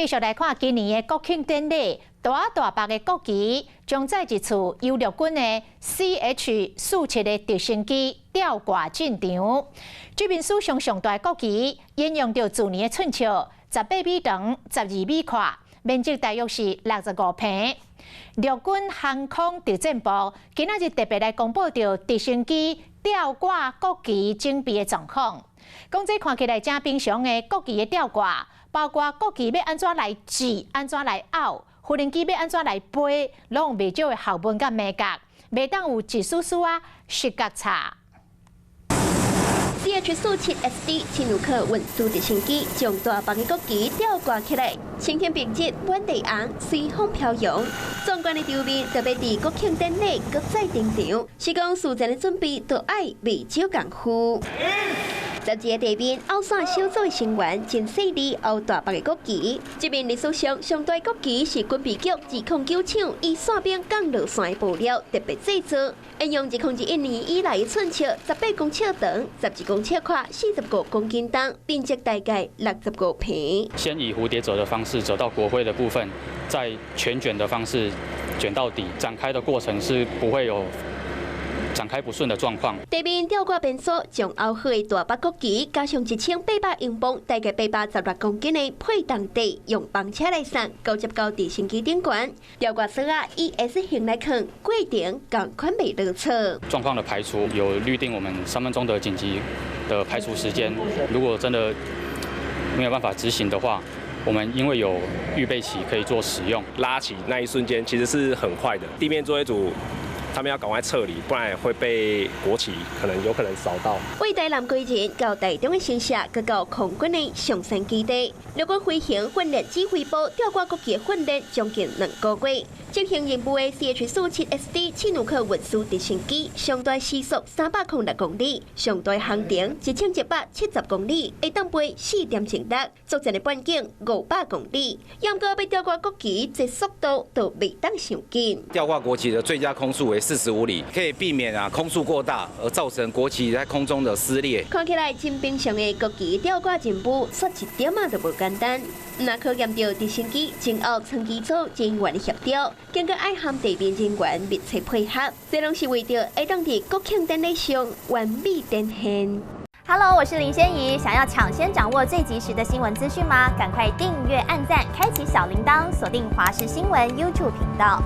繼續來看今年的國慶典禮，大大白的國旗將再一次由陸軍的 CH-47的直升機吊掛進場。這面史上上大國旗，沿用著自年的寸尺，18米長，12米闊，面積大約是65坪。陸軍航空特戰部今仔日特別來公布著直升機吊掛國旗準備的狀況。講這看起來誠平常的國旗的吊掛，包括國旗欲按怎來繫，按怎來拗，無人機欲按怎來飛，攏有袂少的學問佮眉角，袂當有一絲絲仔視覺差。 CH-47SD 奇努克運輸直升機將大白的國旗吊掛起來，青天白日滿地紅，隨風飄揚。壯觀的場面特別佇國慶典禮閣再登場，是講事前的準備都愛袂少功夫。12個地面拗傘小組的成員真細膩拗大白的國旗，這面歷史上上大國旗是軍備局209廠以傘兵降落傘的布料特別製作，沿用2021年以來的寸尺，18公尺長，12公尺寬，45公斤重，面積大概65坪。先以蝴蝶折的方式折到國徽的部分，再全捲的方式捲到底，展開的過程是不會有展開不順的狀況。地面吊掛便所，將拗好的大白國旗加上1800英磅，大概816公斤的配重袋，用泵車來送，交接到直升機頂懸。吊掛索仔以 S 型來囥，過程仝款袂落錯。狀況的排除有預定我們3分鐘的緊急的排除時間，如果真的沒有辦法執行的話，我們因為有預備起可以做使用。拉起那一瞬間其實是很快的，地面作業組他們要趕快撤離，不然會被國旗可能有可能掃到。為台南歸仁到台中的新社，閣到空軍的松山基地，陸軍飛行訓練指揮部吊掛國旗訓練將近2個月。執行任務的 CH-47SD 奇努克運輸直升機，上大時速306公里，上大航程1170公里，會當飛4.6，作戰的半徑500公里。毋過欲吊掛國旗，這速度都袂當傷緊。吊掛國旗的最佳空速為45里，可以避免啊空速過大而造成國旗在空中的撕裂。看起來真平常的國旗吊掛任務，說一點仔都無簡單。若考驗著直升機前後艙機組人員的協調，更閣愛和地面人員密切配合，這攏是為著會當佇國慶典禮上完美展現。 Hello，我是林仙怡，想要搶先掌握最及時的新聞資訊嗎？趕快訂閱、按讚、開啟小鈴鐺，鎖定華視新聞 YouTube 頻道。